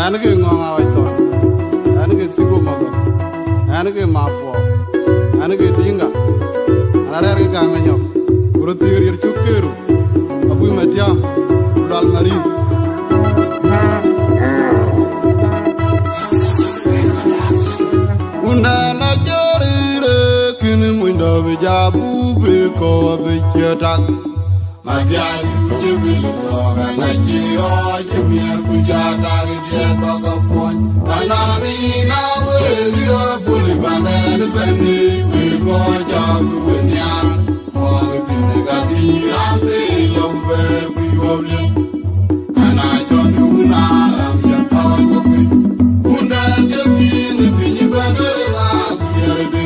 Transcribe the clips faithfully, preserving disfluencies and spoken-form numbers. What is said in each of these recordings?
Ɛn ke Ŋɔŋ Awac Thɔn, ɛn ke Thiko Magɔk, ɛn ke Mapuɔk, ɛn ke Diŋka, an arɛɛr ke Gäŋ Anyɔk, ku röt thiëër riɛr cök keru, abui Matiam, ku Lual Marin. Wunda na jɔri re kini mundo bi jabu bi ko bi cetak. Mathial, ku cï bil thok, an acï ɣɔɔc cï miɛt, ku ca tak diɛt bä ke puɔny. Bä na mi na wek yö puli bändɛn bɛ̈n ni, wek ɣɔɔc cä bï we nhiaar. Muɔɔk thïn ka dï raan thii lok bɛ ku yuɔp liu. An a cɔn wun a ram yɛn tɔɔc bä kuc. Wun dɛn ke piny, piny bɛ̈n rëër ŋa ku yɛr dï.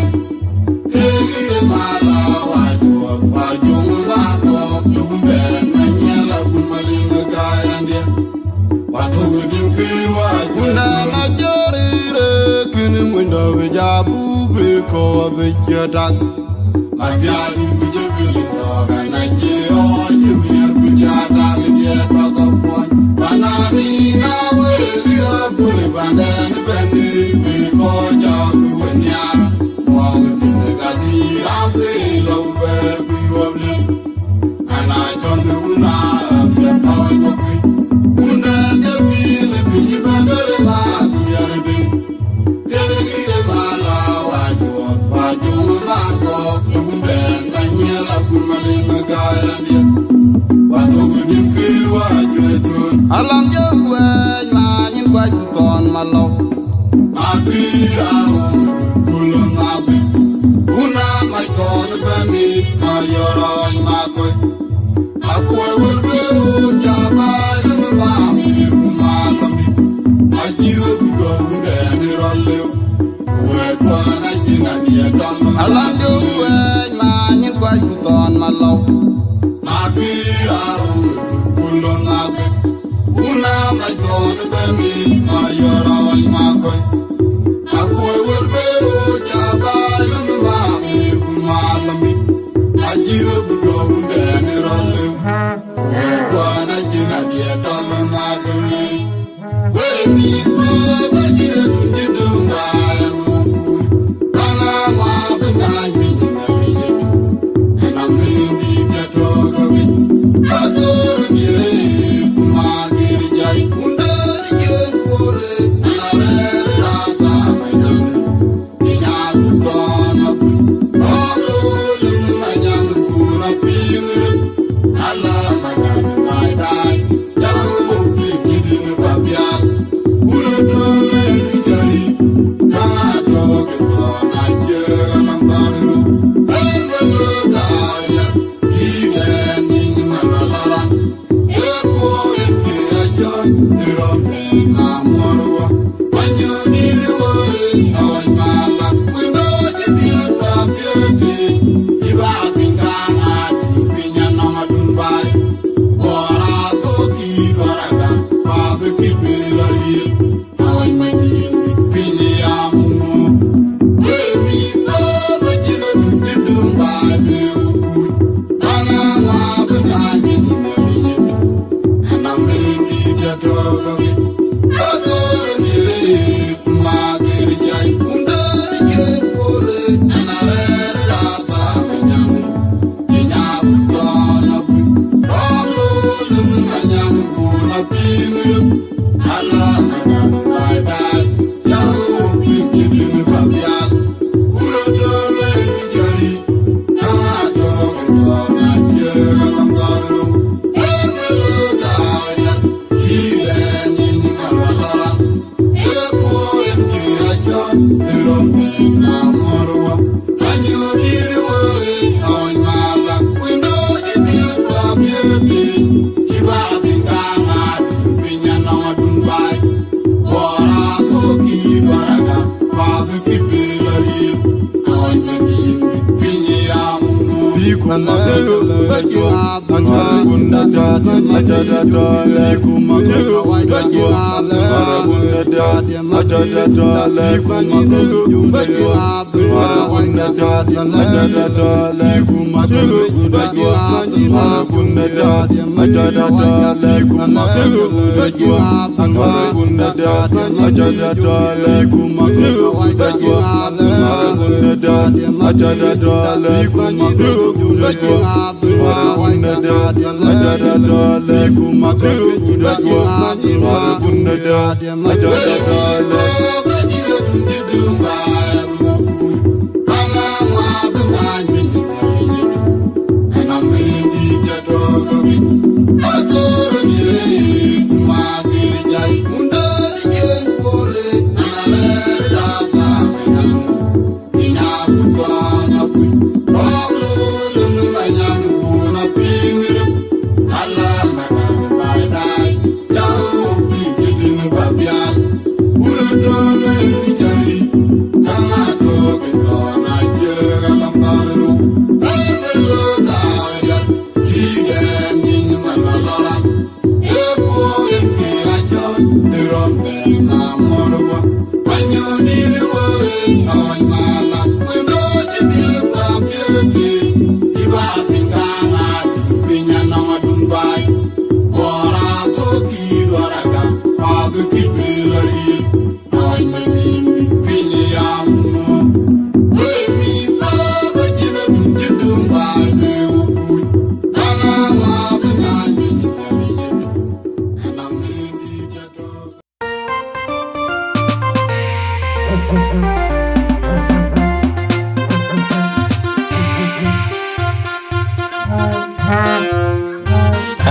Ana cɔn de wun a ram yɛn tɔɔc bä kuc. Wun dɛn de piny, piny bä döl ë ma ku yɛr de. Kene ki ye ma la wa juɔth, wa juɔth ma gɔk, de wun dɛn bä nyiɛl a kun ma liŋ ë gaai randie. Wa thok ë nim kir wa juɔth thon. Alam jɔ wɛɛc ma nyin kuac ku thɔn ma lɔu. Ma pïïr a wun, ku löŋ a bï. Wun a mac thɔn bä mit, ma yɔr ɔɔc ma kɔc. Akuɔi wël bï ɣööt ca baai lëŋ maam yï ku maal lɔŋdït. Acï ɣööt ku duɔ̈u wundɛn ë rɔt lëu. Ku wɛɛt kuan acïn adiɛt tɔŋ. Alam jɔ wɛɛc ma nyin kuac ku thɔn ma lɔu. Ma pïïr a ɣööt ku löŋ a bï. Wun a mac thɔn bä mit, ma yɔr ɔɔc ma kɔc. Akuɔi wël bï ɣööt ca baai lëŋ maam yï ku maal lɔŋdït. Acï ɣööt ku duɔ̈u wundɛn ë rɔt lëu. Wek kuan acïn adiɛt tɔŋ ë ma döl yic. Wek mïth bä bä cï röt dun cï döŋ baai abuk kuc. Bä na ŋuak bï naany bï cïn abï yet. Ënɔŋ rin dït ca tɔ̈ ke wic. Athöör nhiëër ku ma gir jai. Wun dɛ̈ jiëc kuöörë, an arɛɛr ë rath thaar ma nyaŋ.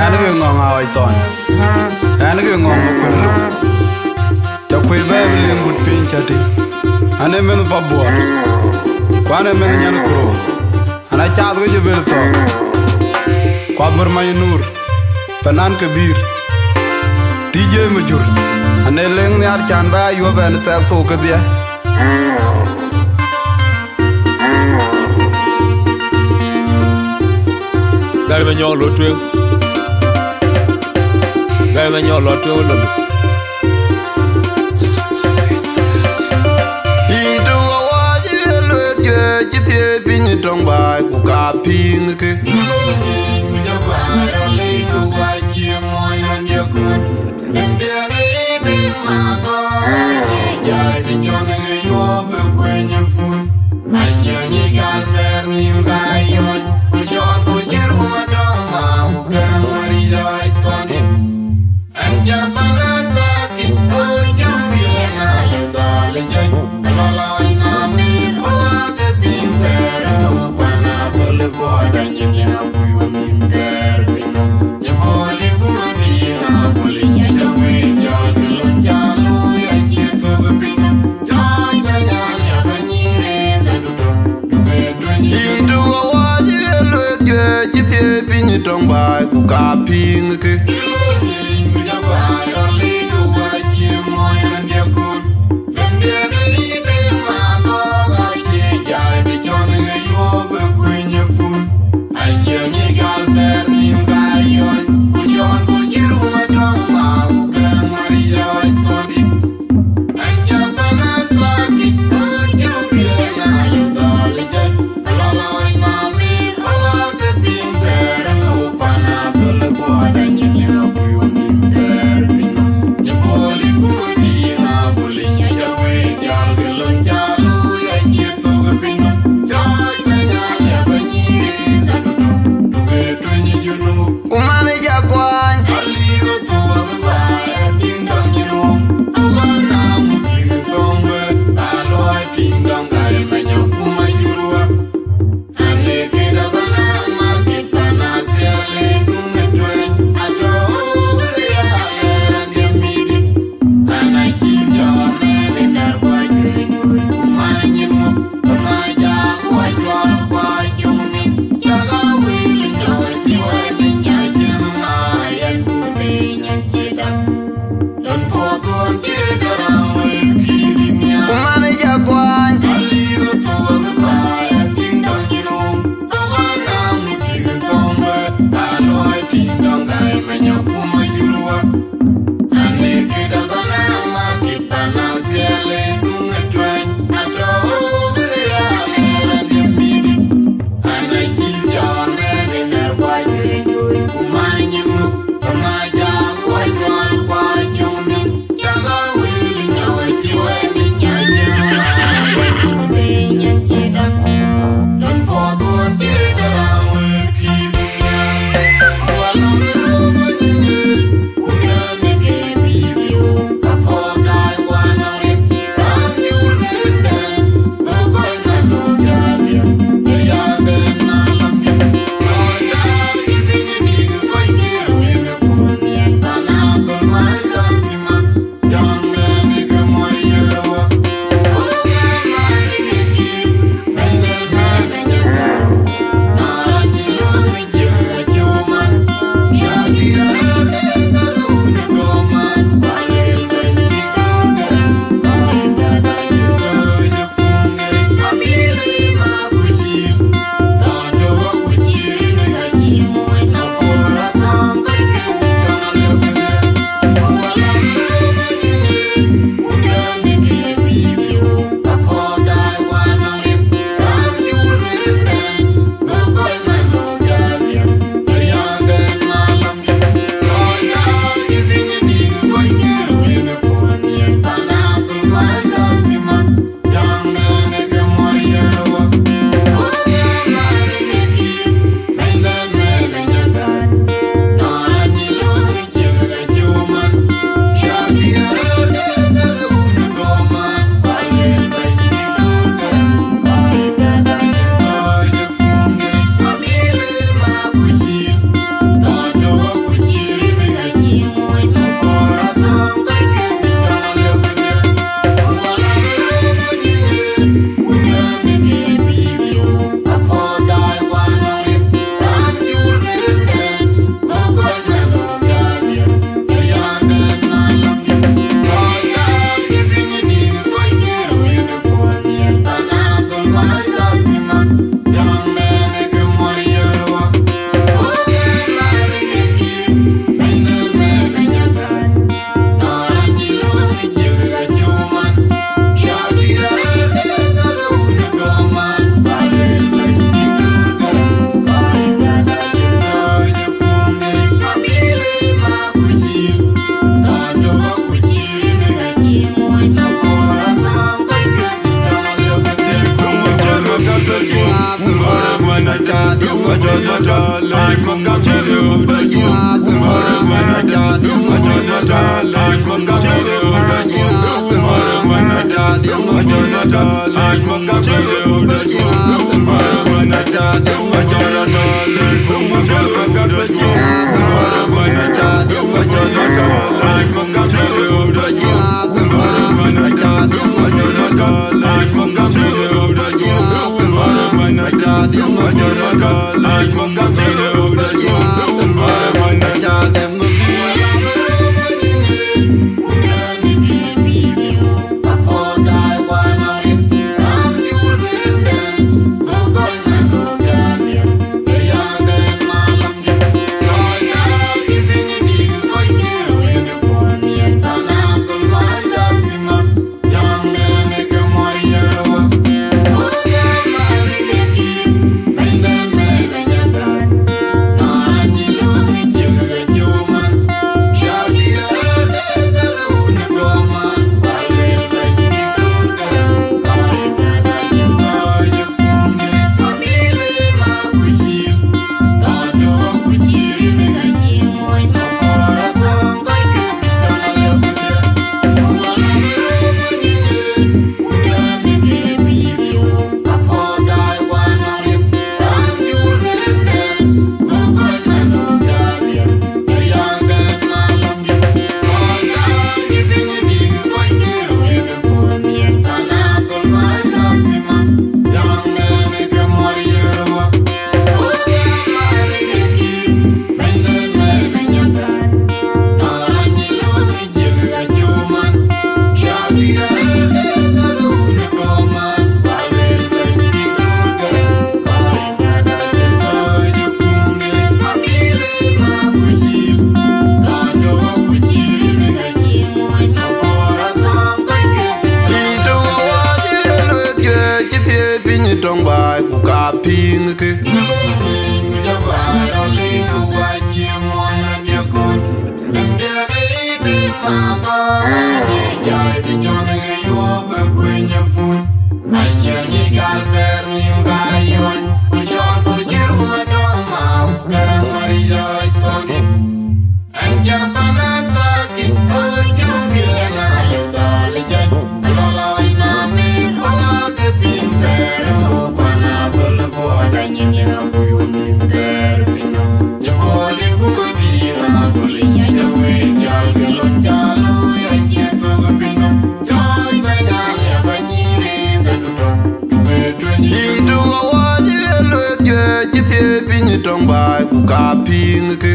Ɛn ke ŋɔŋ Aɣɔc Thɔn, ɛn ke ŋɔŋ Makuën Luk. Ca kuëi bɛ̈ɛ̈i bï liŋ gut piny cä tïŋ. An ee meth Pabuɔɔr, ku an ee meth Nyankurou. An, acath ke Jebel Thɔɔk, ku Abër Many Nuur, Panan Kebir, D J Majur. An, ee leŋ nhiaar can bä a yuɔp ɛn thɛɛk thok kedhie. Gäi Manyɔk lɔ tueŋ. Gäi Manyɔk lɔ tueŋ lɔ. Yïn tök awäc ye lueth juëc cï thiëëc piny tɔŋ baai ku ka piŋ ke. Yïn tök awäc ye lueth juëc cï thiëëc piny tɔŋ baai ku ka piŋ ke. Tɔŋ baai ku ka piŋ ke. Yïn tök awäc ë lueth juëc cï thiëëc piny tɔŋ baai ku ka piŋ ke.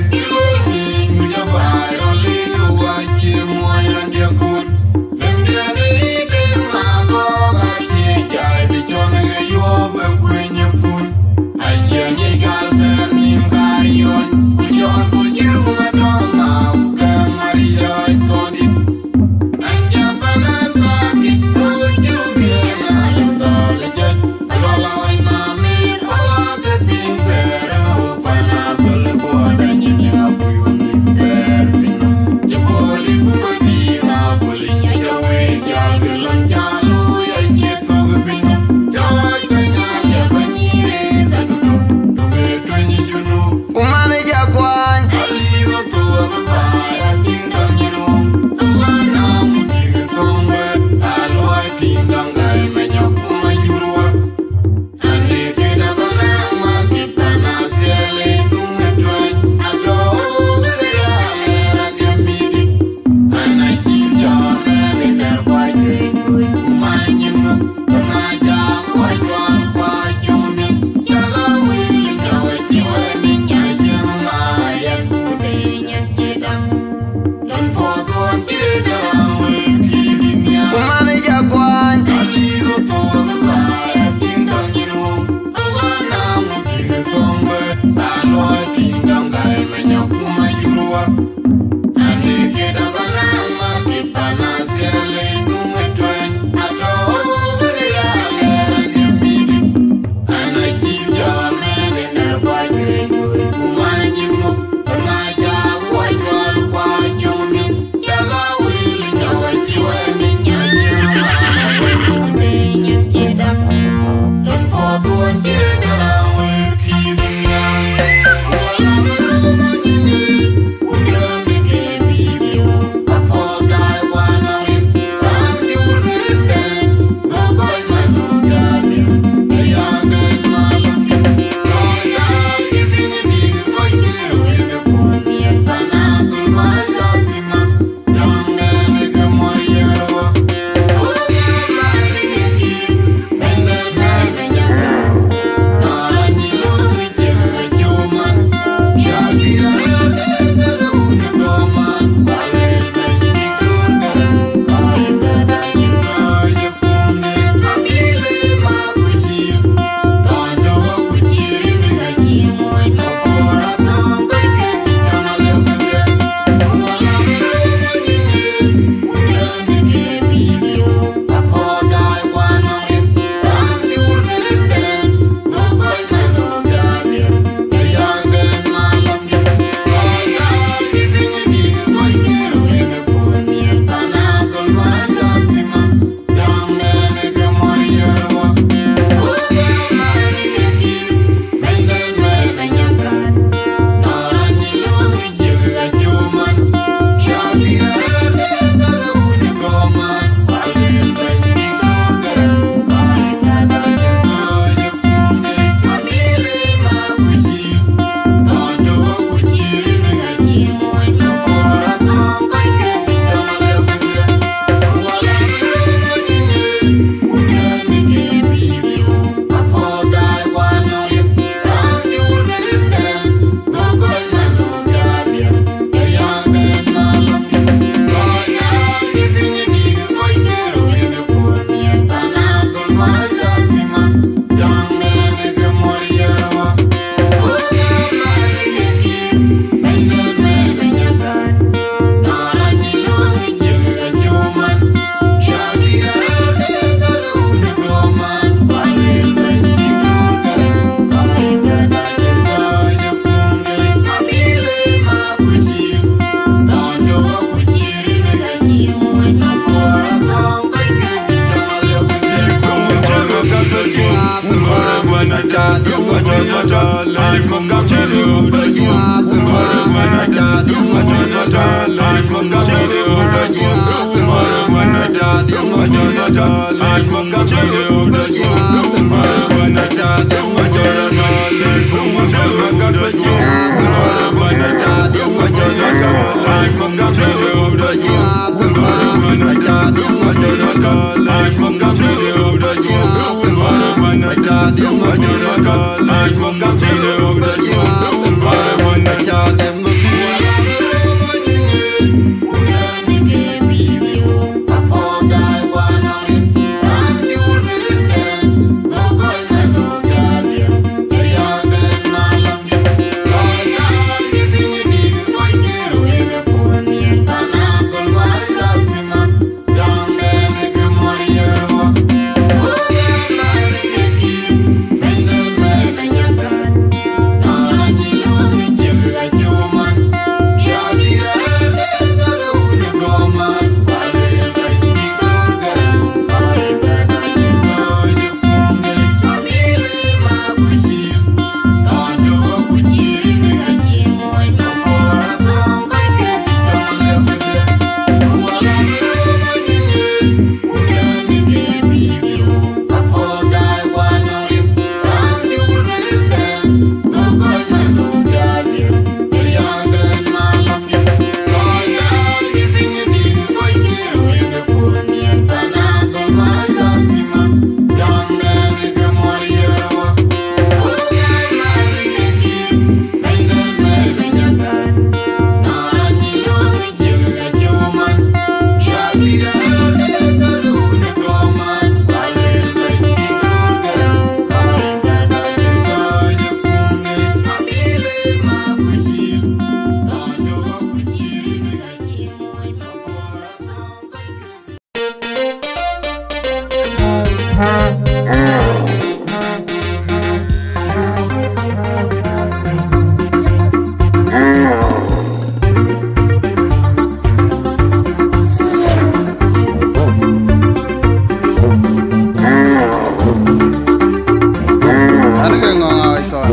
An ke ŋɔŋ a thɔn.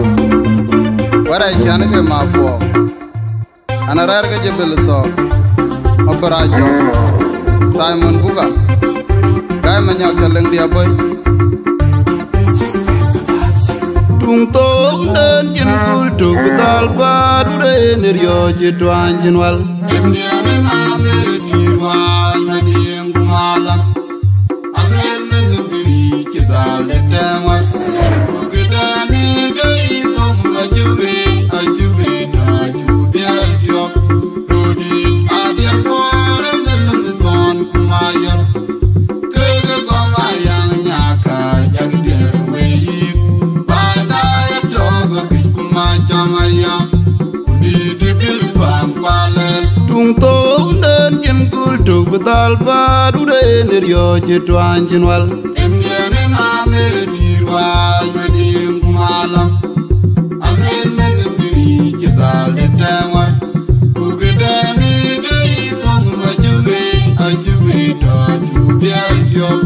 Wɛ̈t a can ke ma puɔ. An a rɛ̈ɛ̈r ke Jebel thɔɔk. Abï rac jɔk. Simon Buka. Gai Manyɔk cä leŋ diɛ bɔ̈i. Tuŋ thook den cïn kul tök, dhal bä du de yen riɔ̈ɔ̈c ë tuany cïn wal. Ëmdiɛ̈n ë ma Meri tïr wään ë diëŋ ku malam. Aluel meth bï riic cï dhal de tɛ̈ɛ̈ŋ wal. Ku këdäni ke yï thok acï wëi, acï wëi tɔ̈ cu dhiɛl tiɔp. Röördït adiɛt kuɔɔr ë meth thɔn ku mayɔr. Kek gɔm ayaŋ nyaka jak diɛt wëi yïk. Bada ë tɔ̈ ke këc ku ma cam aya. Ku dït ë bil kuam kualɛl. Tuŋ thook den cïn kul tök, bï dhal bä du de yen riɔ̈ɔ̈c ë tuany cïn wal. Ëmdiɛ̈n ë ma Meri tïr wään ë diëŋ ku malam. Aluel meth bï riic cï dhal de tɛ̈ɛ̈ŋ wal. Ku këdäni ke yï thok acï wëi, acï wëi tɔ̈ cu dhiɛl tiɔp.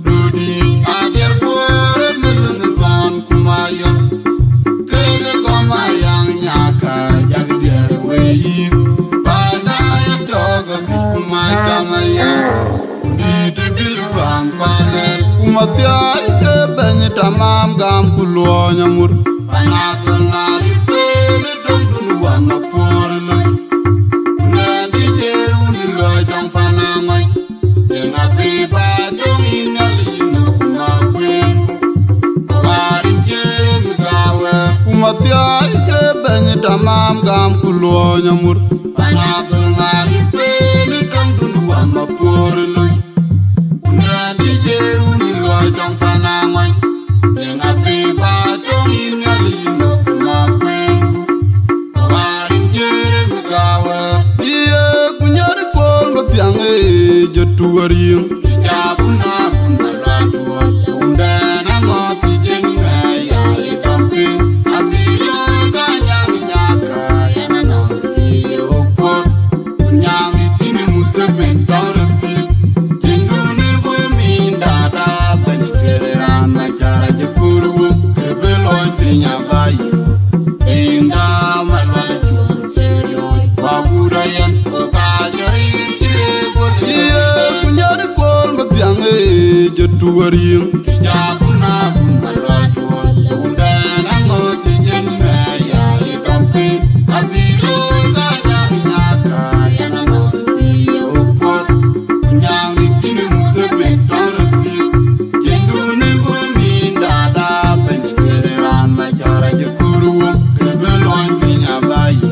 Röördït adiɛt kuɔɔr ë meth thɔn ku mayɔr. Kek gɔm ayaŋ nyaka jak diɛt wëi yïk. Bada ë tɔ̈ ke këc ku ma cam aya. Ku dït ë bil kuam kualɛl. Ku mathiac ke bɛ̈ny tamam gam ku luɔɔny amur. Pan adhul ŋaar ë peen ë döŋdun wam apuɔ̈r ë loi. Ku nɛn dï jëër wun ë lɔc tɔŋ pan aŋɔc. Yeŋa bï ba döŋ yïn Nhialic yïn ë kum akuën. Wäär yïn cï rin gawë. Ku mathiac ke bɛ̈ny tamam gam ku luɔɔny amur. Pan adhul ŋaar ë peen ë döŋdun wam apuɔ̈r ë loi. Ku nɛn dï jëër wun ë lɔc tɔŋ pan aŋɔc. Yeŋa bï ba döŋ yïn Nhialic yïn ë kum akuën. Ye ku nyɔ̈ri kuɔl bä thiaŋ, ee, jɔt tu wär yïŋ. Wariŋ. Jakuna kun malwal tuol, undana ŋot jeng me ya i dom piny. Abilo ka nyang nyaka yana ŋot yo pot. Nyang ikini Museveni tong roti. Jenduni go min dada ben kere ran ma jara jukuru. Kebe loin piny abayi.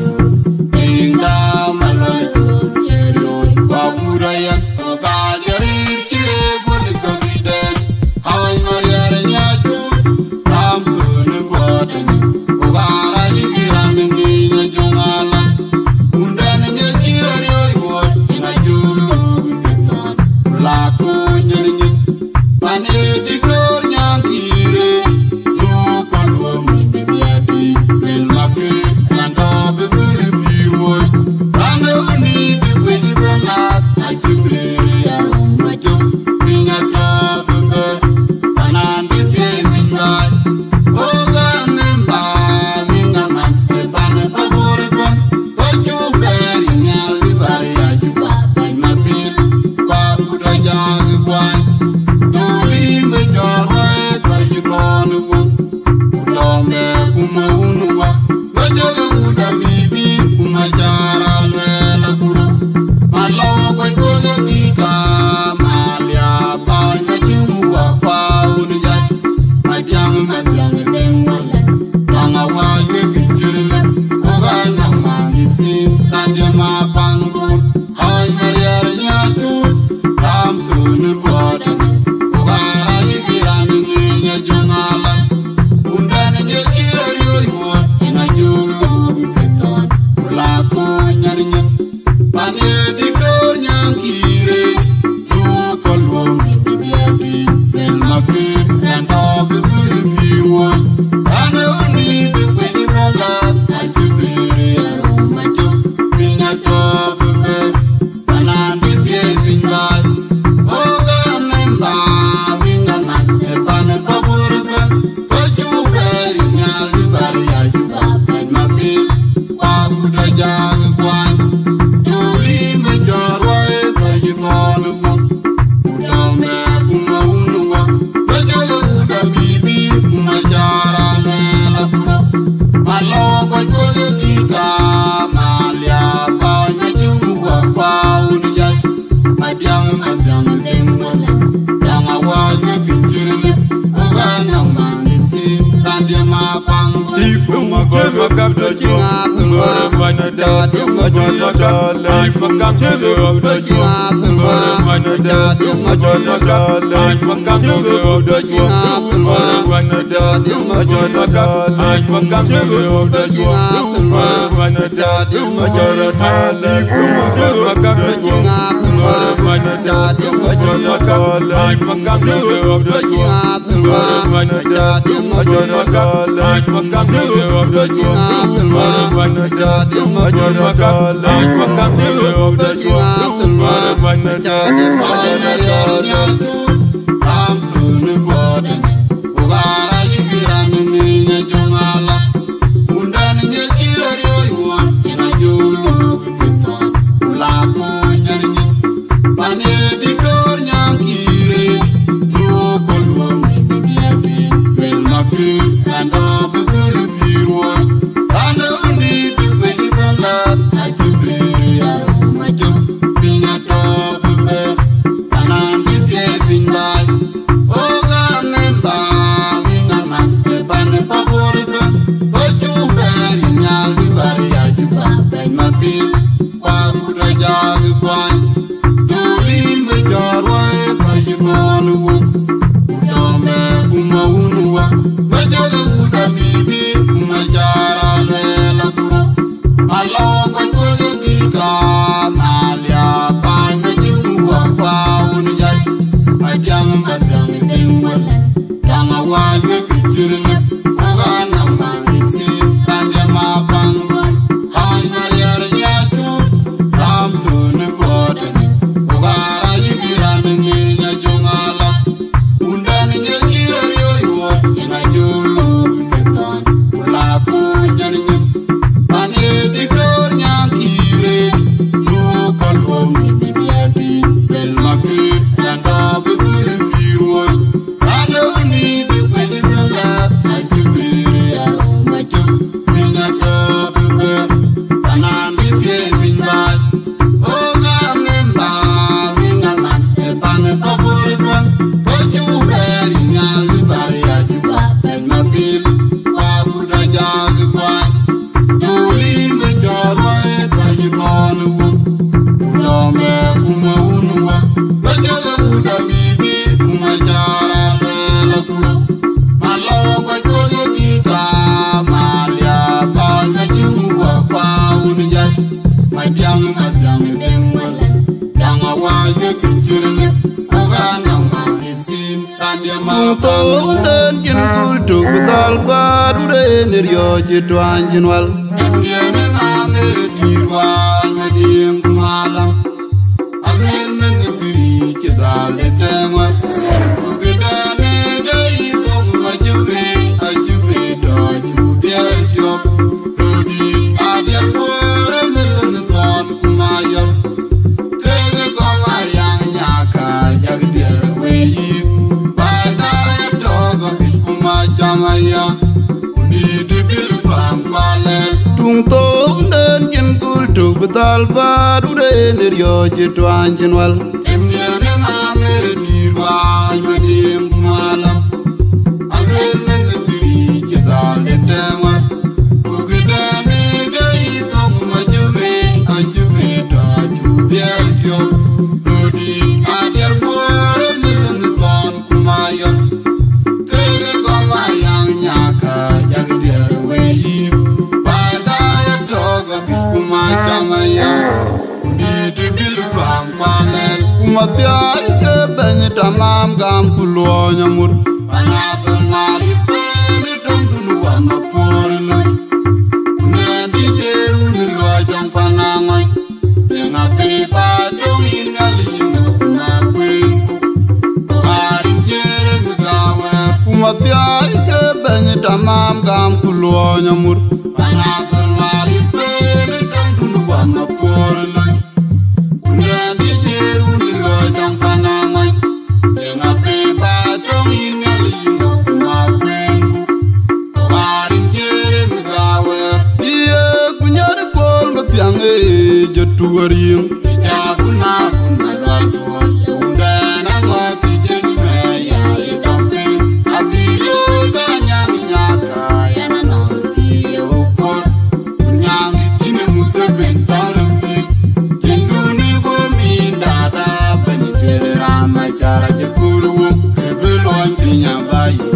Inda malwal tuol jeri oi kwa kura yan. Ka jari kire bol ko giden. Ai mariare nyaju. Ram tuni boden. Ubara yigiran ni nyajungala. Undan nyajira rioi wot. Nyajulu giteton. La kunyani. Pane diktor nyangire. Lu kwa luomi ni biadi. Bel maki. Nando bibili biruoi. Rande uni dikwe jibelat. Ai tibiri ya rumajo. Pinya tobe. Panan ditie mingai. Oga memba. Minga man. Pane pabori ben. Ochu beri nyal dibari ya juba. Pai mapil. Kwa kuda jagi kwany. Doli me jorwe. Kwa jitonu. Utombe kuma unuwa. Wajege uda bibi kuma jara lwela kuro. Malo kwa kodo kika malia bai majimu wa kwa unijai. Madiang madiang deng wala. Danga wa ye kichirle. Oga na manisi. Rande ma pangbut. Ai mariare nyaju, ram tuni boden. Ubara yigiran ni nyajungala. Undan nyajira rioi wot. Nyajulu giteton. Ula kunyani. Pane diktor nyangire. Lu kolwom ni biadi. Bel makir. Rando bibili biruoi. Pane uni dikwe jibela. Ai tibiri ya rumajo. Pinya tobe. Panan ditie piny bai. Oga memba, minga man, e pane pabor ben. Ochu beri nyal di bari ya juba ben mapil. Kwa kuda jagi kwany. Doli me jorwa e kwa jitonu. Utombe kuma unuwa. Wajege uda bibi kuma jara lwela kuro. Malo kwa kodo kika malia kwa majimu wa kwa unijai. Madiang madiang deng wala. Danga wa ye kichirle. Oga na manisi. Rande ma pang. Ipu ma kol ma kap do jinga. Oga memba, minga man, e pane pabori ben. Ochu beri nyal di bari ya juba ben mapil. Kwa kuda jagi kwany. Doli me jorwa e kwa jitonu. Utombe kuma unuwa. Wajege uda bibi kuma jara lwela kuro. Malo kwa kodo kika malia bai majimu wa kwa unijai. Madiang madiang deng wala. Danga wa ye kichirle. Oga na manisi. Rande ma pang. Ai mariare nyaju. Ram tuni boden. Oga ra yigiran ni nyajungala. Undan nyajira rioi wot. Nyajulu keton. Ula kunyani. Pane diktor nyangire. Lu kolwom ni biadi. Bel makir. Rando bidul biruoi. Thou den cïn kul tök bï dhal bä du den ë riɔ̈ɔ̈c ë tuany cïn wal. Ɛn diɛn ë ŋa ŋer ë tïr wal me diëŋ ku malam. Aluel mɛnh ë bï cï dhal ë tɛŋ wal. Ku këdɛn ë ke yï thok ma cï wëi, acï wëi tɔ cu dhiɛl tiɔp. Röördït adiɛt kuöör ë mïl ë thɔn ku mayɔl. Kek gɔm ayaŋ nyaka jak diɛɛr wei yïth. Baai daai tɔ̈ bä piny ku mac cam aya. Ku dït ë bil paam kualɛl. Tuŋ thou den cïn kul tök bï dhal bä du den ë riɔ̈ɔ̈c ë tuany cïn wal. Rim diɛn ë ŋa ŋer ë tïr baai me diëŋ ku malam. Aluel mɛnh ë bï cï dhal ë tɛŋ wal. Ku këdɛn ë ke yï thok ma cï wëi, acï wëi tɔ cu dhiɛl tiɔp. Röördït adiɛt kuöör ë mïl ë thɔn ku mayɔl. Kek gɔm ayaŋ nyaka jak diɛɛr wei yïth. Baai daai tɔ̈ bä piny ku mac cam aya. Ku dït ë bil paam kualɛl. Ku mathiaai ke bɛ̈ny tamam gam ku luɔɔny amur. Pan adhul ŋaar yï peen ë döŋdun wam apuɔ̈r ë lony. Ku nɛn dï jeer wun ë luɔi dɔŋ pan aŋɔny. Yeŋa bï ba döŋ yïn Nhialic yïn ë kun akuën. Baar yïn jeer ë mi gawɛɛr. Ku mathiaai ke bɛ̈ny tamam gam ku luɔɔny amur. Pan adhul ŋaar yï peen ë döŋdun wam apuɔ̈r ë lony. Ku nɛn dï jeer wun ë luɔi dɔŋ pan aŋɔny. Yeŋa bï ba döŋ yïn Nhialic yïn ë kun akuën. Baar yïn jeer ë mi gawɛɛr. Ye ku nyɔt kuɔl bä thiaŋ ë jɔt tuɔɔr yïŋ. Ë ca kun a kun ma lual tuɔɔl. Ë wundɛn aŋɔ̈th ë jeny mɛɛc ya ye dɔm piny. Abï looi ka nyaŋ nyaka yɛn anɔŋ thii ye wok puɔl. Ku nyaŋ dït yïn ë Museveni tɔŋ röt thïn. Tiɛŋdun ë guöm yïn dada bɛ̈ny cuëër raan ma cara cï kuur wum. Kë bï luɔny piny abä yï.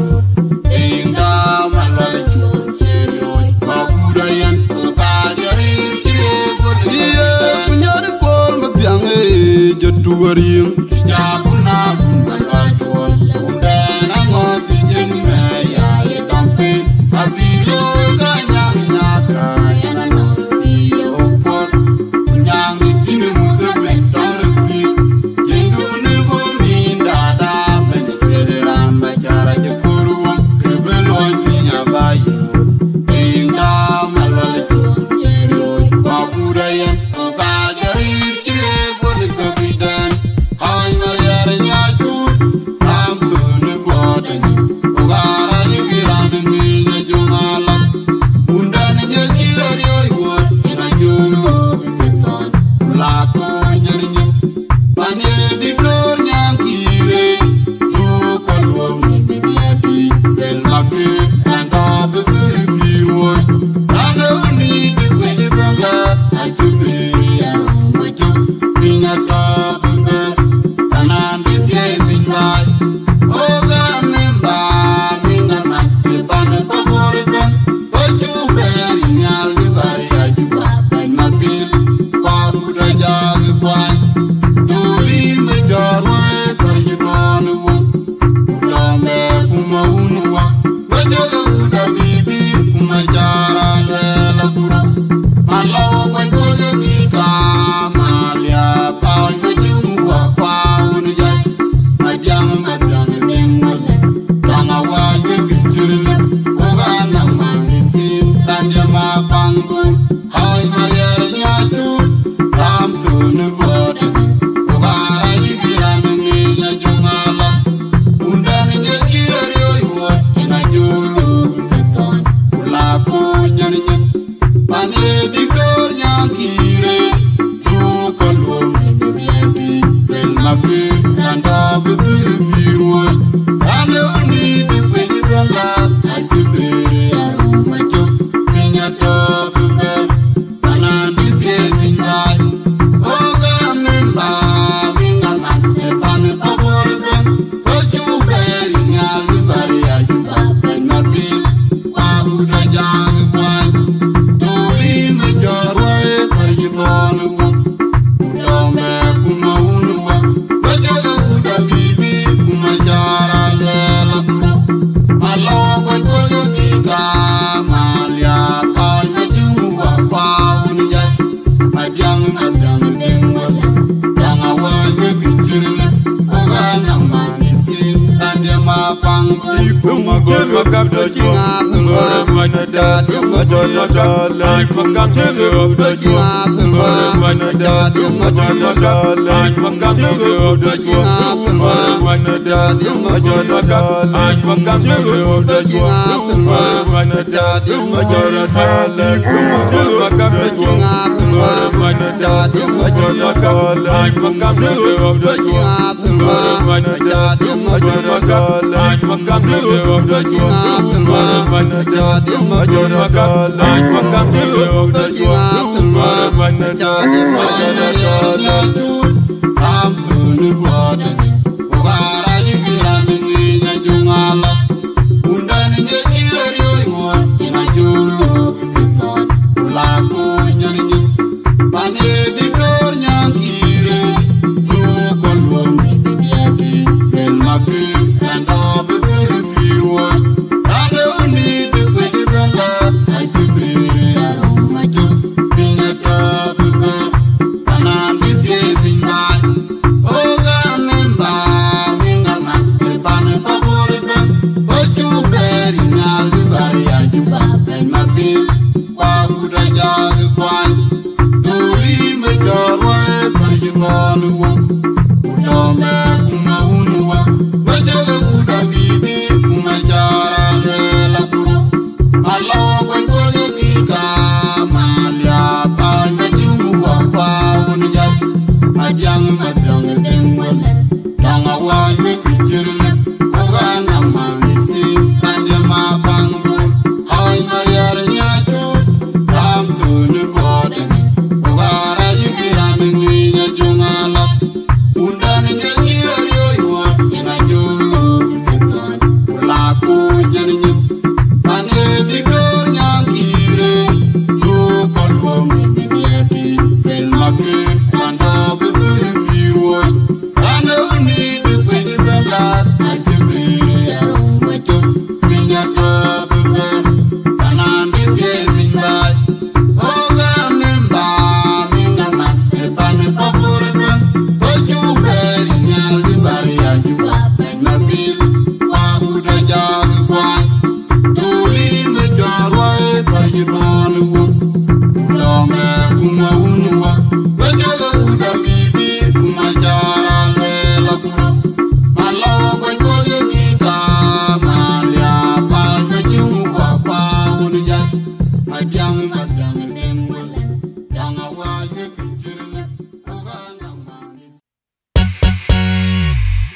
Tiŋda ma lual cuɔt. Ye ku nyɔt kuɔl bä thiaŋ ë jɔt tuɔɔr yïŋ.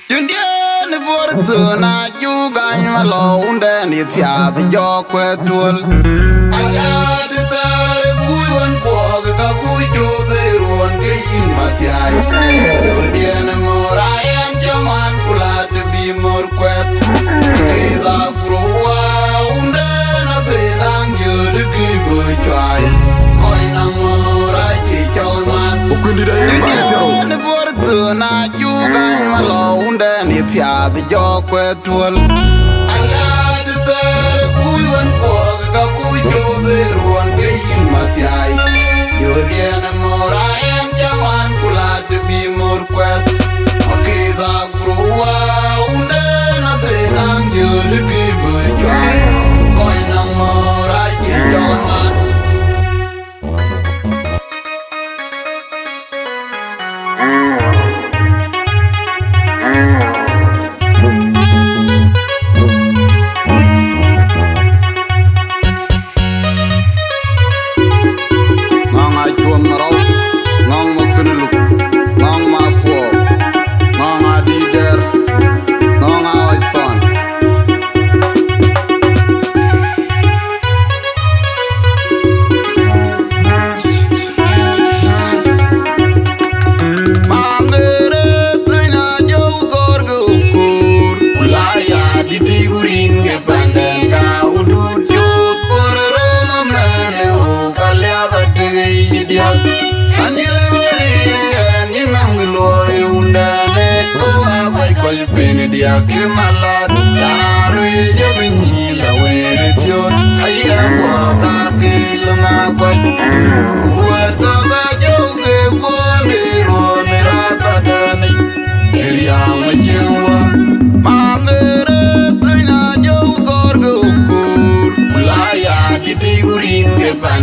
Cïn diɛ̈n ë buɔɔr thön acuk gany malɔ wundɛn ë piath jɔ kuɛth tuöl. Ayadï thɛɛr ë kuc wën kuɔɔk ka kuc cuuth ë ruɔ̈n ke yïn Mathiai. Jɔdiɛn ë mör ayɛn cä man ku lat të bï mör kuɛth. Kidha ku rou wä wundɛn abï naŋ jöt ë kï bï cuai. Kɔc naŋ mör acï cɔl man. Ku kuïndït ayï baai thiërou. Thön acuk gany malɔ wundɛn ë piath jɔ kuɛth tuöl. Ayadï thɛɛr ë kuc wën kuɔɔk ka kuc cuuth ë ruɔ̈n ke yïn Mathiai. Jɔdiɛn ë mör ayɛn cä man ku lat të bï mör kuɛth. Akidha ku rou wä wundɛn abï naŋ jöt ë kï bï cuai. Kɔc naŋ mör acï cɔl man. Ŋɔŋ acuɔm rɔu, ŋɔŋ ma kënë luk, ŋɔŋ ma kuɔɔk, ŋɔŋ adït dɛɛr, ŋɔŋ aɣɔc thɔn. Maŋere thïn ajɔu kɔɔr ke okoor, ku la ya dït ku rin ke panden ka udut cuut kor rom mɛn o ka liap atek yic diak. Anil weri ɛn yï nam ke luɔi undɛn e o akuac kɔc piny diak ke malat. Taru ye jɔ bï nyïl awëër piöt, ayiɛɛm kuɔɔth akil ŋa kuac. Ku wɛ̈t kɔ̈k ajɔu ke guɔl ë ruɔ̈n ë rath adɛ̈nic. Ë riääk ma cieŋ wä, maŋere thïn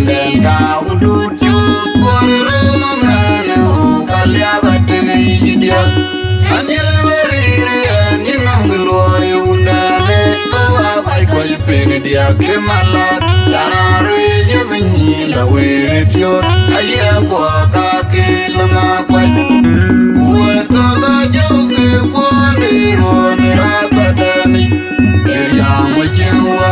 Dɛn ka wudut cuth kuɔn röm mɛn ë ɣok aliap atek yic diäk. An jël bä rïïr yɛn yï nɔm kë luɔi wundɛn ë ɣok akuac kɔc piny diäk ë malat. Ca raan ruëëc ë bï nyïïn la wëër ë tiöt. Aye kuɔ ka kil ŋa kuac. Ku wɛ̈t kɔ̈k ajɔ̈u ke kuɔn ë ruɔ̈n ë rath adɛ̈n yic. Ë riaŋ wä cieŋ wä.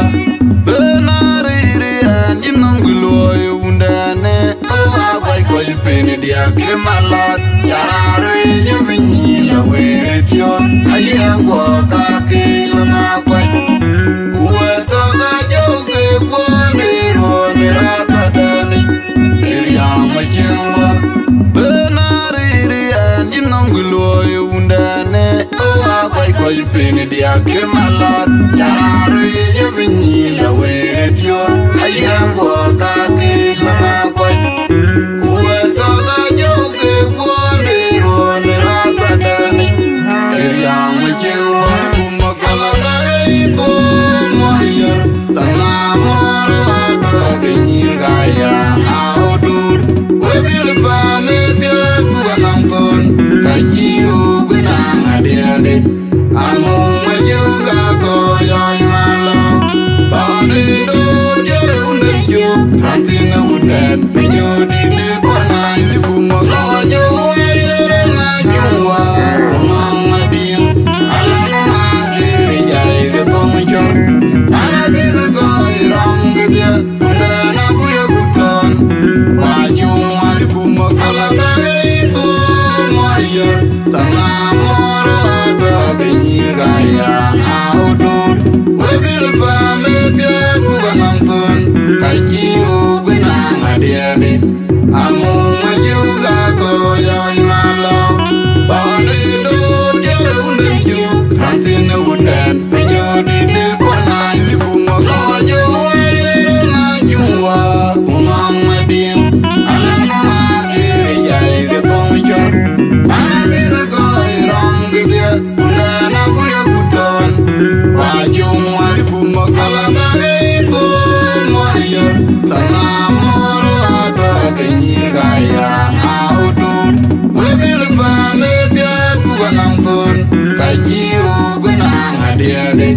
Bɛ̈n a rïïr yɛn yï nɔm kë luɔi wundɛn ë ɣok akuac kɔc piny diäk ë malat. Ca raan ruëëc ë bï nyïïn la wëër ë tiöt. Aye kuɔ ka kil ŋa kuac. Ku wɛ̈t kɔ̈k ajɔ̈u ke kuɔn ë ruɔ̈n ë rath adɛ̈n yic. Ë riaŋ wä cieŋ wä. Bɛ̈n a rïïr yɛn yï nɔm kë luɔi wundɛn ë ɣok akuac kɔc piny diäk ë malat. Ca raan ruëëc ë bï nyïïn la wëër ë tiöt. Aye kuɔ ka kil ŋa kuac. Ku wɛ̈t kɔ̈k ajɔ̈u ke kuɔn ë ruɔ̈n ë rath adɛ̈n yic. Ë riaŋ wä cieŋ wä. Ku makala ka rɛ̈i thok muɔr yär. Lana mɔ̈r wa bä ke nyïïr ka ya a ɣo dur. We bil bä me piɛ̈ɛ̈t ku ka naŋ thon. Ka cï ɣok bï naŋ adiɛɛde. Aŋu ma juk a kɔc yɔc malɔ. Thɔn ë doot jɔt ë wun de cuk. Raan thïn ë wun dɛn. Piny ɣööt dït ë puɔ̈r ŋany. Ku mɔ̈k lɔ jɔ wä yere ŋa cuŋ wä. Ku ŋɔŋ ma diŋ. Alɔn ma kiri jai ke thom cɔl. Ana dhil gɔi rɔm ke dhiɛ. Kundana buya kut kɔn. Wa juŋ malikum makala kare ithum muayar. Lana moro ato ke nyir gaya audur. Webil ba me piat buka nam thun. Kaji ubina ngadiade. Amu majuga ko yoy malo. Thani do jere unde ju. Rantin unden. Pinyo di de por na ji kum wa lo jo wa yere na ju wa. Umang mading. Alana ma kiri jai ke thong chor. Ana di de goi rong ke dia. Kundana buya kuton. Wa jung wa kum wa kala kare ithum muayar. Lana moro ato ke nyir gaya audur. Webil ba me piat buka nam thun. Kaji ubina ngadiade.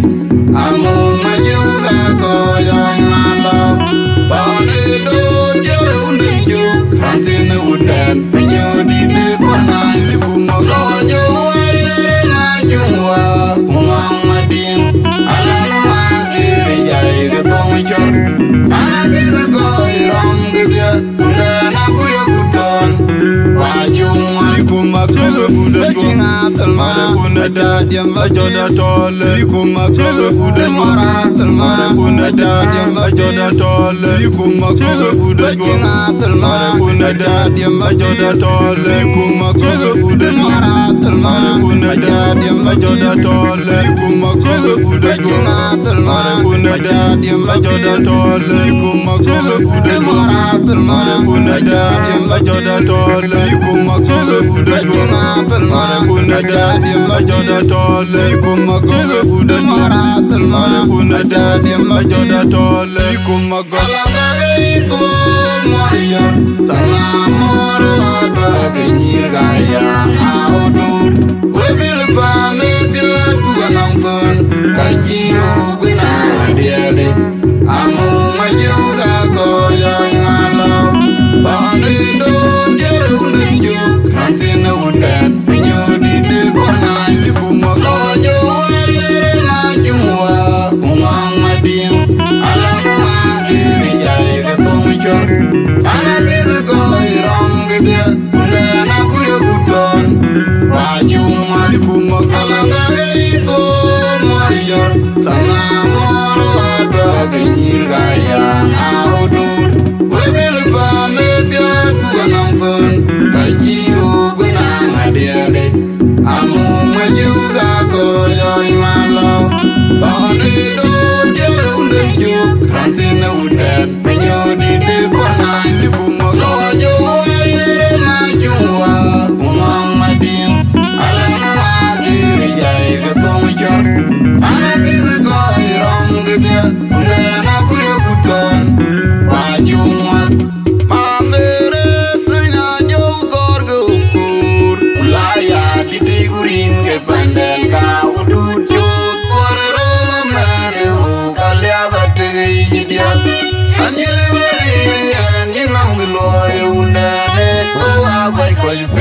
Amu majuga ko yoy malo. Thani do jere unde ju. Rantin unden. Pinyo di de por na ji kum wa lo jo wa yere na ju wa. Umang mading. Alana ma kiri jai ke thong chor. Ana di de goi rong ke dia. Kundana buya kuton. Wa jung wa kum ma kulu da jung atal ma. Kuna da diam ma joda tole. Kum ma kulu da mara atal ma. Kuna da diam ma joda tole. Kum ma kulu da jung atal ma. Kuna da diam ma joda tole. Kum ma kulu da mara atal ma. Kuna da diam ma joda tole. Kum ma kulu da jung atal ma. Kuna da diam ma joda tole. Kum ma kulu da mara atal ma. Kuna da diam ma joda tole. Kum ma kulu da jung atal ma. Kuna da diam ma joda tole. Kum ma kulu da mara atal ma. Kuna da diam ma joda tole. Kum ma kulu da ithum muayar. Tana moro ato ke nyir gaya audur. Webil ba me piat buka nam thun. Kaji ubina ngadiade. Amu majuga ko yoy malo. Thani do jere unde ju. Rantin unden. Pinyo di de por na ji kum wa lo jo wa yere na ju wa. Umang mading. Alana ma kiri jai ke thong chor. Ana di de goi rong ke dia. Kundana buya kuton. Wa jung malikum wa kala kare ithum muayar. Lana moro ato ke nyir gaya audur. Webil ba me piat buka nam thun. Kaji ubina ngadiade. Amu majuga ko yoy malo. Thani do jere unde ju. Rantin unden. Pinyo di de por na ji kum wa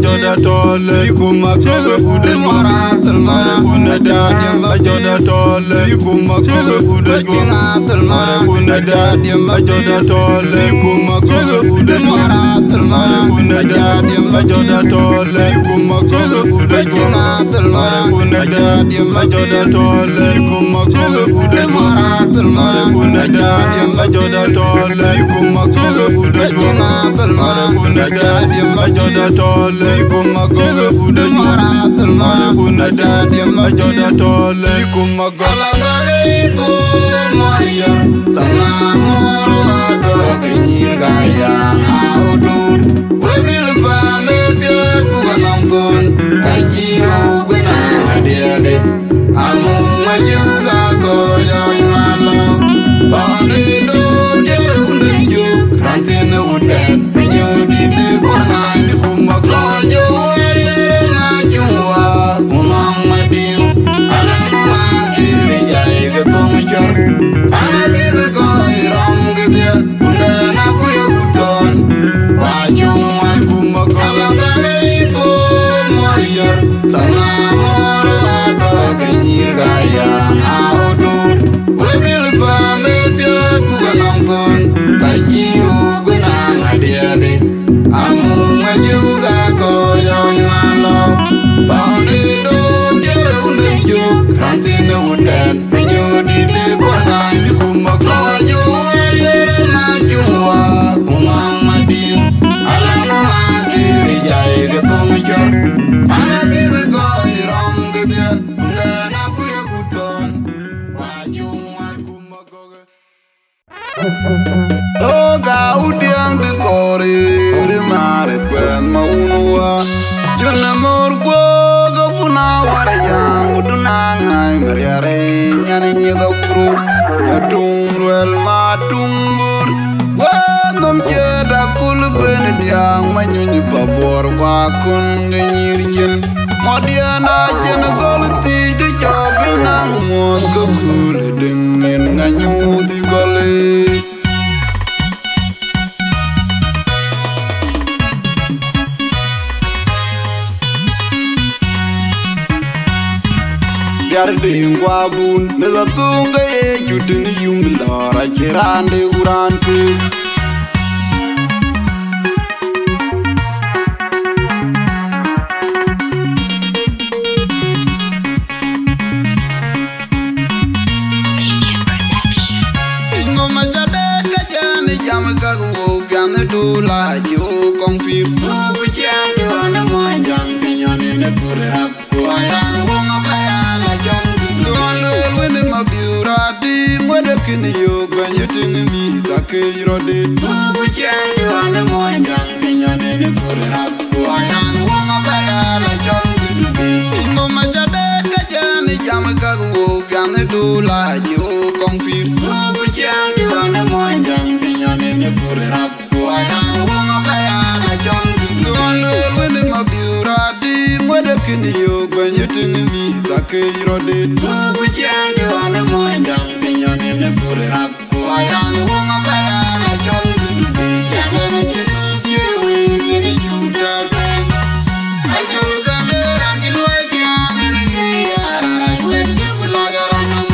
Majɔda tɔl, ikum makɔk kudë maratel ma. Kuna dadiɛm majɔda tɔl, ikum makɔk kudë jɔŋ atel ma. Kuna dadiɛm majɔda tɔl, ikum makɔk kudë maratel ma. Kuna dadiɛm majɔda tɔl, ikum makɔk kudë jɔŋ atel ma. Kuna dadiɛm majɔda tɔl, ikum makɔk kudë maratel ma. Kuna dadiɛm majɔda tɔl, ikum makɔk kudë jɔŋ atel ma. Kuna dadiɛm majɔda tɔl, ikum makɔk kudë maratel ma. Kuna dadiɛm majɔda tɔl, ikum makɔk. Ala gare itu moya, tana moro ado ke nyir gaya audur. We bil ba me biar ku ganam gun, ka jiu guna adiade. Amu majuga ko ya mala. Tani do de unju, rantin unden, pinyu di de bona. Kuma ko yo ayere na juwa, kuma madin. Ala ma kiri jai ke tum chor. Ala di ko iram ke dia. Kundana kuyo kuton, kwa juma kuma kala gare itu moyer, lana moro ato ke nyir gaya audur. We bil ba me pia kuga nangton, ka jiu guna ngadiade. Amu majuga ko Oga udiang di kori ri mare kwen ma unwa. Jona mor gwoga buna wara yang uduna ngai mariare nyane nyidho kuru. Ya tung ruel ma tung bur. Wa nom jeda kul ben diang ma nyunyi pa bor kwa kun nge nyir jen. Modiana jen gol ti di jobi nang mo ko kul ding in nga nyuthi gole. Biar ding gua bun, mila tunga ye jutin yum lora chirande uran pi. Ingo ma ca dɛɛt ka jɛn ë jam ka wo pian ë dul a ci wo kɔŋ pïr. Ku ciɛɛŋ du an ë muɔny jaŋ piny an ë pur rap. Ku ai ran wöŋ abɛ̈ɛ̈ an a jɔŋ. Duɔn lueel wën ë ma biu rɔt di ŋuɔ̈t ë kën yök bɛ̈ny ë tïŋ mïth akëc rɔt dit. Ku ciɛɛŋ du an ë muɔny jaŋ piny an ë pur rap. Ku ai ran wöŋ abɛ̈ɛ̈ an a jɔŋ. Ingo ma ca dɛɛt ka jɛn ë jam ka wo pian ë dul a ci wo kɔŋ pïr. Ku ciɛɛŋ du an ë muɔny jaŋ piny an ë pur rap. Ku ai ran wöŋ abɛ̈ɛ̈ an a jɔŋ. Duɔn lueel wën ë ma biu rɔt di ŋuɔ̈t ë kën yök bɛ̈ny ë tïŋ mïth akëc rɔt dit. Ku ciɛɛŋ du an ë muɔny jaŋ piny an ë pur rap. Ku ai ran wöŋ abɛ̈ɛ̈ an a jɔŋ. Yɛn ë cï nu cï wëi kën ë cuk dap. Acol bɛ̈n ë ran cï luɔi piaam ë ye ya raan rac wën cï ku lak ë ran nɔm.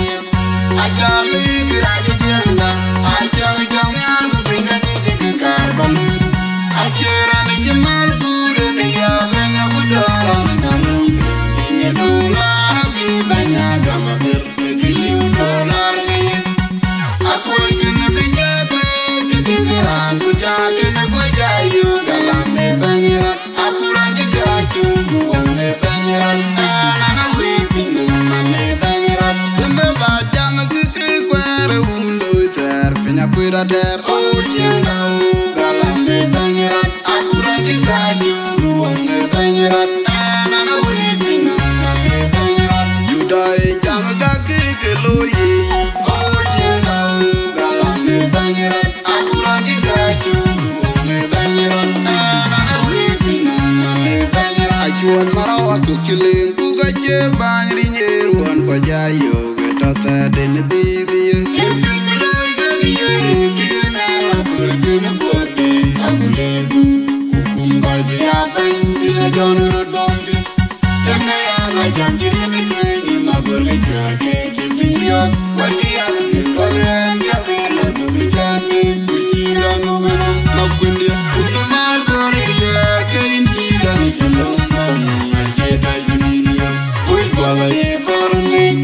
Acä lëk rac ë jiëŋda, acä jɔŋ nhial ku piny ka ŋic kë kaar bä lueel. Acie raan ë cï mal kuur ë ya bɛ̈ny aku dɔ̈ɔ̈r raan ë nɔm. Piny ë duŋ raan abï bɛ̈ny a gam athër, ë kë liu duɔ̈ɔ̈r laar ke ye. Akuɔ̈c kën bï jɛ bɛ̈ɛ̈i, kë thiëth raan ku ja kën ku ja yök, galam ë bɛ̈ny raan. Akura jika chugu wone banyrat, ana na wi pinu mane banyrat. Lembe ba jam kiki kwere undo iter, pinya kwira ter. O jenda u galane banyrat. Akura jika chugu wone banyrat, ana na wi pinu mane banyrat. Juda e jam kaki ke lo ye. O jenda u galane banyrat. Acuɔt marawa kök cï leŋ, ku ka cie bäny rinyë ruɔn kɔc aa yök, ë tɔ thɛɛrden ë dhiëëth ye. Ku kum kɔc bï aa bɛ̈ny bï a jɔn röt bɔ̈ thïn. Ënë ya la jam cï riɛm ë tueŋ, ma gör ke cuɛ̈ɛ̈r ke cï piny riɔ̈ɔ̈k. Wek ya ke piny gɔl yen ya piny la duk ë cän piny, ku cï rɔt muk ënɔm. Ma kuëndië, kun ë mal gör ë diɛɛr ke yïn cï rɔt ë cï löŋ bɔ̈, acie dac bï nïn yök. Kuc guɔl ayï kɔr ë liny,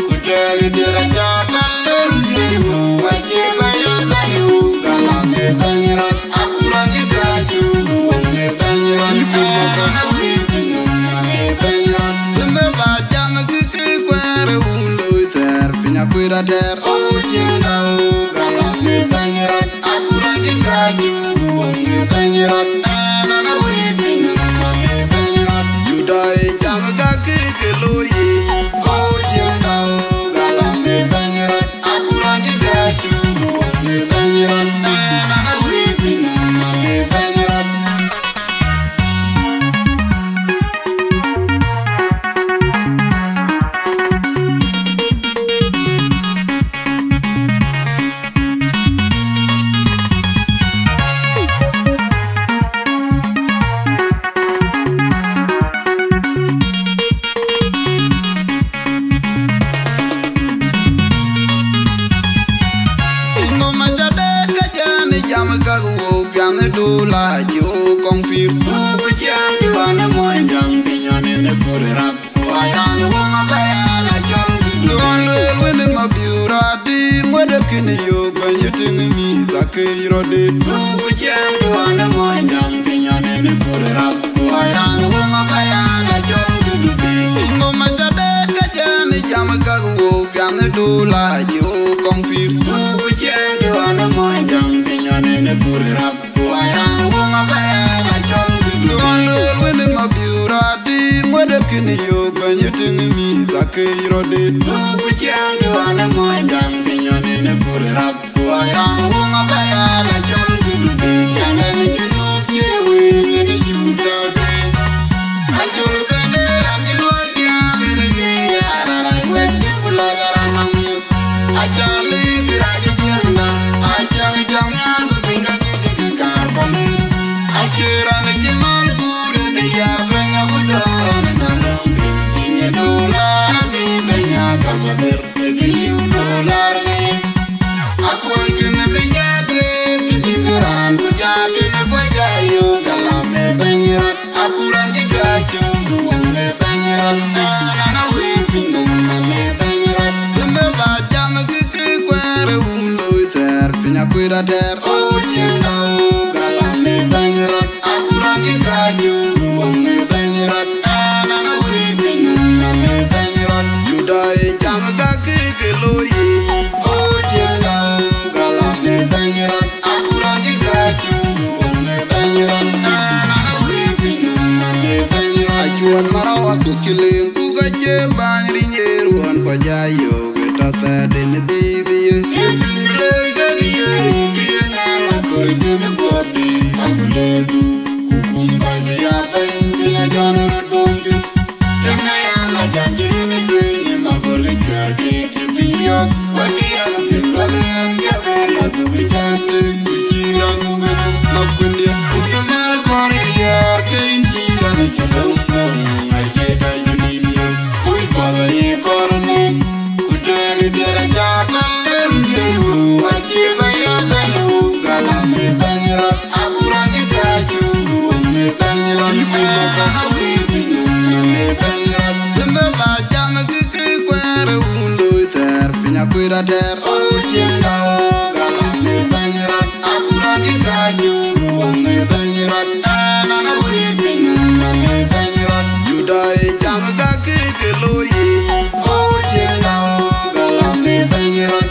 ku tɛ̈ɛ̈k ë diɛɛr aca kal lor ë diëëc wëu, acie ba ya bɛ̈ny wëu, galam ë bɛ̈ny rɔt. Akura jika chugu wone banyrat. Ana wi pinu mane banyrat. Lembe ba jam kiki kwere undo iter, pinya kwira ter. O jenda u galane banyrat. Akura jika chugu wone banyrat. Ana wi pinu mane banyrat. Juda e jam kaki ke lo ye. O jenda u galane banyrat. Ingo ma ca dɛɛt ka jɛn ë jam ka wo pian ë dul a ci wo kɔŋ pïr. Ku ciɛɛŋ du an ë muɔny jaŋ piny an ë pur rap. Ku ai ran wöŋ abɛ̈ɛ̈ an a cɔl. Duɔn lueel wën ë ma biu rɔt di ŋuɔ̈t ë kën yök bɛ̈ny ë tïŋ mïth akëc rɔt dit. Ku ciɛɛŋ du an ë muɔny jaŋ piny an ë pur rap. Ku ai ran wöŋ abɛ̈ɛ̈ an a cɔl. Ingo ma ca dɛɛt ka jɛn ë jam ka wo pian ë dul a ci wo kɔŋ pïr. Ku ciɛɛŋ du an ë muɔny Pur rap, ku ai raan wöŋ abɛɛr acɔl. Duɔl loor wën ë Mabiur adï, ŋuɔ̈t ë kën yök bɛ̈ny ë tïŋ mïth akëc rɔt dït. Thuk ku ciɛɛŋ duɔl ë mony jaŋ piny ɣɔn ë pur rap, ku ai raan wöŋ abɛɛr acɔl. Dudu bï cän ɛn ë Junub cie wëëth ë Junub tɔ̈ tueŋ. Acol bɛ̈n ë raan cï luɔi tiam ë ye raan rac wɛ̈t cï ku lɔc raan nɔm yök. Acä lëk rac ë ciɛɛŋda, acä cam nhial ku piny ka ŋic kë kaar kɔn. Acie raan cï man kuur ë ya bɛ̈ny agut dɔ̈ɔ̈r raan ë na lɔ̈ŋ. Yïn ye dolar abï bɛ̈ny a gam adhir, ke kë liu dolar ŋic. Akuɔl kën bï jɔ dheek, kë cï raan ku jɔ kën bï jɔ yök, galam ë bɛ̈ny rɔt. Akuran cï kacuk, wun le bɛ̈ny rɔt, an, an, awïc piny nɔm, an, le bɛ̈ny rɔt. Ëmɛ ba jam kë kë kuɛɛr ë wun looi thɛɛr, piny akuëër atɛɛr, o ciëŋda, o galam le bɛ̈ny rɔt. Akuran cï kacuk, wun le bɛ̈ny rɔt, an, an, awïc piny nɔm, an, le bɛ̈ny rɔt. Juda ë jam ka kë kë looi yic, o ciëŋda, o galam le bɛ̈ny rɔt. Acuɔn marau akuk cï leŋ, ku ka cie bäny riny ye ruɔn kɔc aa yök, ë tɔ̈ thɛɛrden ë dhiëëth ye. Ye piŋ loi ke diëëi, ke ye ŋɛɛr la kɔ̈r jön ë guɔ̈pde, abï le dhuk, ku kum kɔc bï ya bɛ̈ny, bï ya jɔn röt dhöŋ thïn. Ëmɛ ya la jam cï rin ë tueŋ, ë makɔ̈r ke cuɛ̈ɛ̈r keek cï piny riɔ̈ɔ̈k. Wɛ̈t kë yak piŋ luɔk ë ɣɛn, jabɛɛr la dhuk ë cän tëën, ku cïï raan muk ënɔm. Makuëndiɛ̈, wun ë mal kɔɔr ë diäär, ke yïn cïï raan ë cï lëu nɔm, acie dac bï nïn yök. Kuc puɔth ayï kɔɔr ë nïn, ku tɛ̈ɛ̈k ë diɛɛr acä thɔn ler run thiëc wëu, acïï bä ya bɛ̈n wëu, galam ë bɛ̈ny rɔt. Akuran cï kacuk, wun ë bɛ̈ny rɔt. Cï kum ë kan awïc piny nɔm, ë bɛ̈ny rɔt. Ëmɛ ba jam kë kë kuɛɛr ë wun looi thɛɛr, piny akuëër atɛɛr, o ciëŋda, o galam ë bɛ̈ny rɔt. Akuran cï kacuk, wun ë bɛ̈ny rɔt. An, an, awïc piny nɔm, ë bɛ̈ny rɔt. Juda ë jam ka kë kë looi yic, o ciëŋda, o galam ë bɛ̈ny rɔt.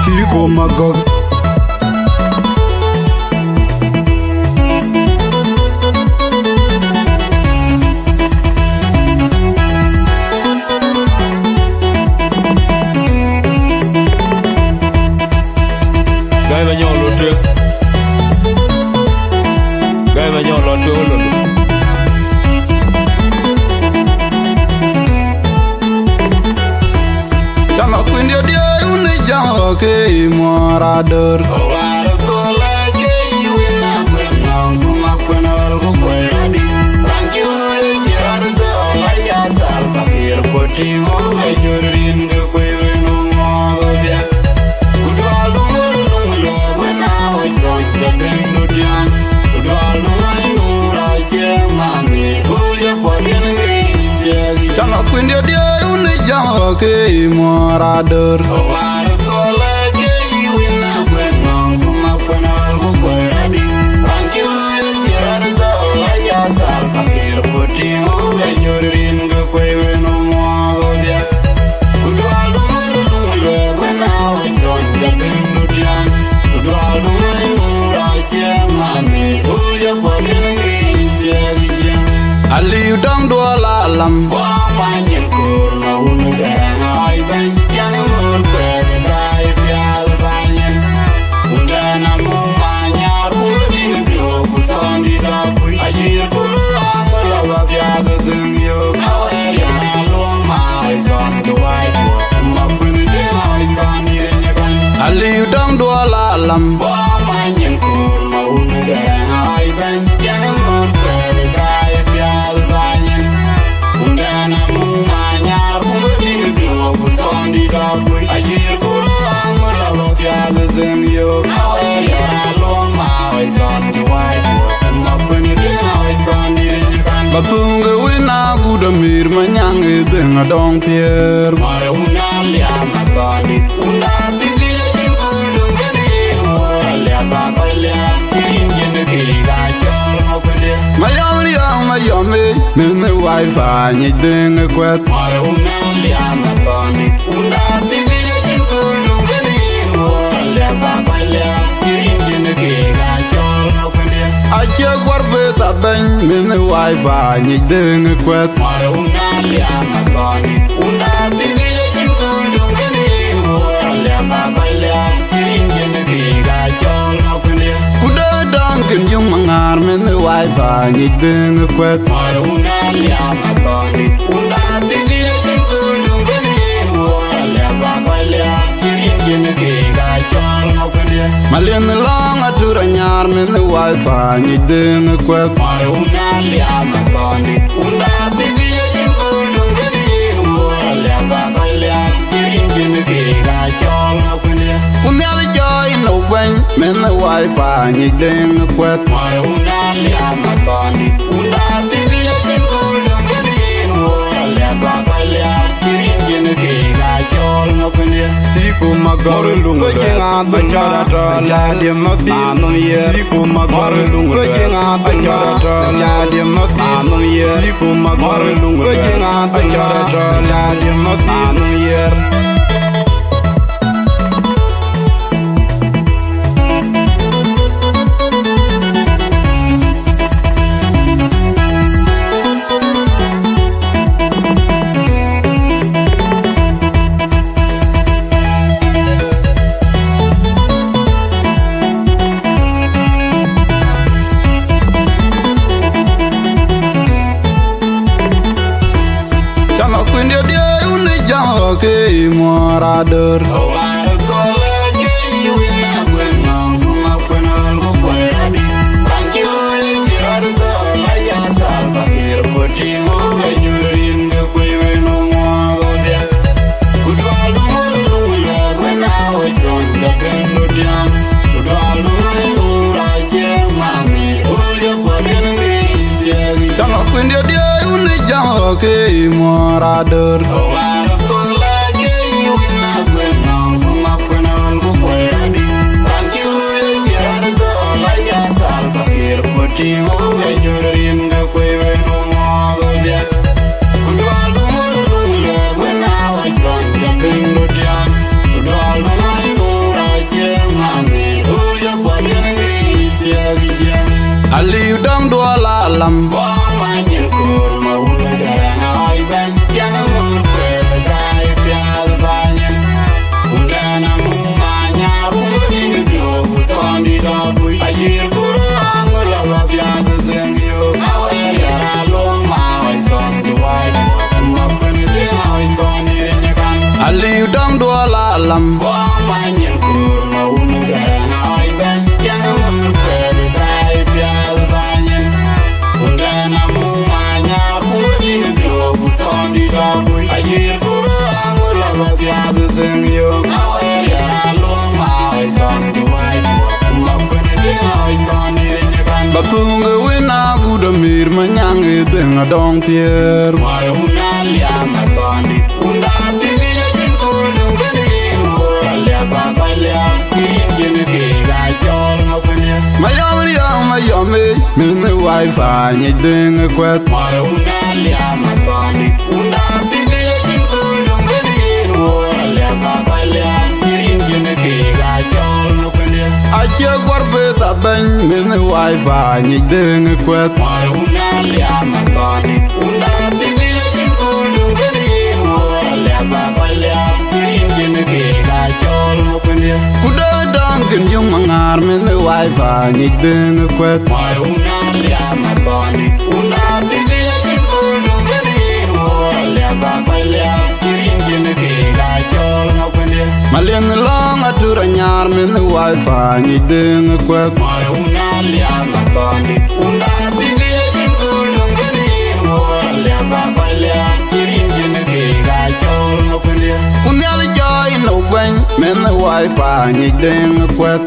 Thiiko Magɔ̈k. Gai Manyɔk lɔ tueŋ. Gai Manyɔk lɔ tueŋ lɔ. Cam akuëndiɛ̈ diɛɛi wun ë jam ɣɔ̈k ke yï muɔɔr adöör. Wäär dhöl ë ke yï wën akuën ŋɔ̈ŋ, ku makuën ɣɔl ku kuɛɛr adï. Raan cï wëë cï raan dhöl aya Salva Kiir ku tïŋ ɣɔ̈k ë jur rin ke kuëë wën ŋɔ̈ɔ̈th dhiɛl. Ku duɔl du ŋöl luŋ lɔ wën a ɣɔc thɔ̈c ke dhëŋdu tiam. Ku duɔl du ŋöl nu rac Cam akuëndiɛ̈ diɛɛi wun ë jam ɣɔ̈k ke yï muɔɔr adöör. Wäär dhöl ë ke yï wën akuën ŋɔ̈ŋ, ku makuën ɣɔl ku kuɛɛr adï. Raan cï wëë cï raan dhöl aya Salva Kiir ku tïŋ ɣɔ̈k ë jur rin ke kuëë wën ŋɔ̈ɔ̈th dhiɛl. Ku duɔl du ŋöl luŋ lɔ wën a ɣɔc thɔ̈c ke dhëŋdu tiam. Ku duɔl du ŋöl nu rac Cam mami, ku jɔ puɔl yen ŋic thiëëk jiëŋ. Aliu dɔŋ duɔl alam. Guɔ many yen koor ma wun gɛɛŋ ɣɔc bɛ̈ny, yɛn ŋoot kuɛɛth daai piath bäny yen. Wundɛn amu many aruɔ̈ɔ̈r dït dhiöök ku thɔn dït abui. Ayï kur aŋö la wa piath dhëŋ yök. Awɛɛr yɛn aluɔŋ ma ɣɔc thɔn ke wac wuɔk. Ma kuën dï ɣɔc thɔn yen nyï bɛ̈ny. Aliu dɔŋ duɔl alam. Guɔ many yen koor ma wun gɛɛŋ ɣɔc bɛ̈ny, yɛn ŋoot kuɛɛth daai piath bäny yen. Wundɛn amu many aruɔ̈ɔ̈r dït dhiöök ku thɔn dït abui. Ayï kur aŋö la wa piath Thuŋ ke wën agut amïr Manyaŋ ë dhëŋ adɔŋ thiëër. Mɔr wun aliam athɔ̈ɔ̈ni, wun da thïn ke ye cïn kööl döŋ kënë yen wor aliap ba kɔc liap, cï rin cïn kë ga cɔl ŋɔ̈k këde. Mayɔm riɔm mayɔm ë, mën ë wai paany ë dhëŋ ë kuɛth. Mɔr wun aliam athɔ̈ɔ̈ni, wun da thïn ke ye cïn kööl döŋ kënë yen wor aliap ba kɔc liap, cï rin cïn kë ga cɔl ŋɔ̈k këde. Acie guɔ̈r beth abɛ̈ny, mën ë wai paany ë dhëŋ ë kuɛth. Mɔr wun aliam athɔ̈ɔ̈ni, wun da thïn ke ye cïn kööl döŋ kënë yen wor aliap ba kɔc liap, cï rin cïn kë ga cɔl ŋɔ̈k këde. Ku dee dɔŋ kën yï maŋaar, mën ë wai paany ë dhëŋ ë kuɛth. Mɔr wun aliam athɔ̈ɔ̈ni, wun da thïn ke ye cïn kööl döŋ kënë yen wor aliap ba kɔc liap, cï rin cïn kë ga cɔl ŋɔ̈k këde. Malin lɔ̈ŋ atur anyar, mën ë wai paany ë dhëŋ ë kuɛth. Mɔr wun aliam athɔ̈ɔ̈ni, wun da thïn ke ye cïn kööl döŋ kënë yen wor aliap ba kɔc liap, cï rin cïn kë ga cɔl ŋɔ̈k këde. Ku Nhialic jɔ yïn ë guɛny, mën ë wai paany ë dhëŋ ë kuɛth. Mɔr wun aliam athɔ̈ɔ̈ni, wun da thïn ke ye cïn kööl döŋ kënë yen wor aliap ba kɔc liap, cï rin cïn kë ga cɔl ŋɔ̈k këde. Thiku magɔr luŋ, ko jiŋ a dhum, acara tɔl, aca diɛm ma bï anum yer. Thiku magɔr luŋ, ko jiŋ a dhum, acara tɔl, aca diɛm ma bï anum yer. Thiku magɔr luŋ, ko jiŋ a dhum, acara tɔl, aca diɛm ma bï anum yer. Cam akuïn diɛ̈ diɛ̈, wun ë jam ɣɔ̈k ke yï muɔɔr adör. Cam akuïn diɛ̈ diɛ̈, wun ë jam ɣɔ̈k ke yï muɔɔr adör. Aliu dɔŋ duɔl alam. Aliu dɔŋ duɔl alam. Ba thuŋ ke wën agut amïr Manyaŋ ë dhëŋ adɔŋ thiëër. Mayɔm riɔm mayɔm ë, mën ë wai paany ë dhëŋ ë kuɛth. Acie guɔ̈r beth abɛ̈ny, mën ë wai paany ë dhëŋ ë kuɛth. Ku dee dɔŋ kën yï maŋaar, mën ë wai paany ë dhëŋ ë kuɛth. Malin lɔ̈ŋ atur anyar, mën ë wai paany ë dhëŋ ë kuɛth. Ku Nhialic jɔ yïn ë guɛny, mën ë wai paany ë dhëŋ ë kuɛth.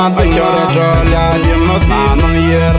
Acɔl rɔt tɔ̈ la diɛ̈ ma thïn nɔm yer.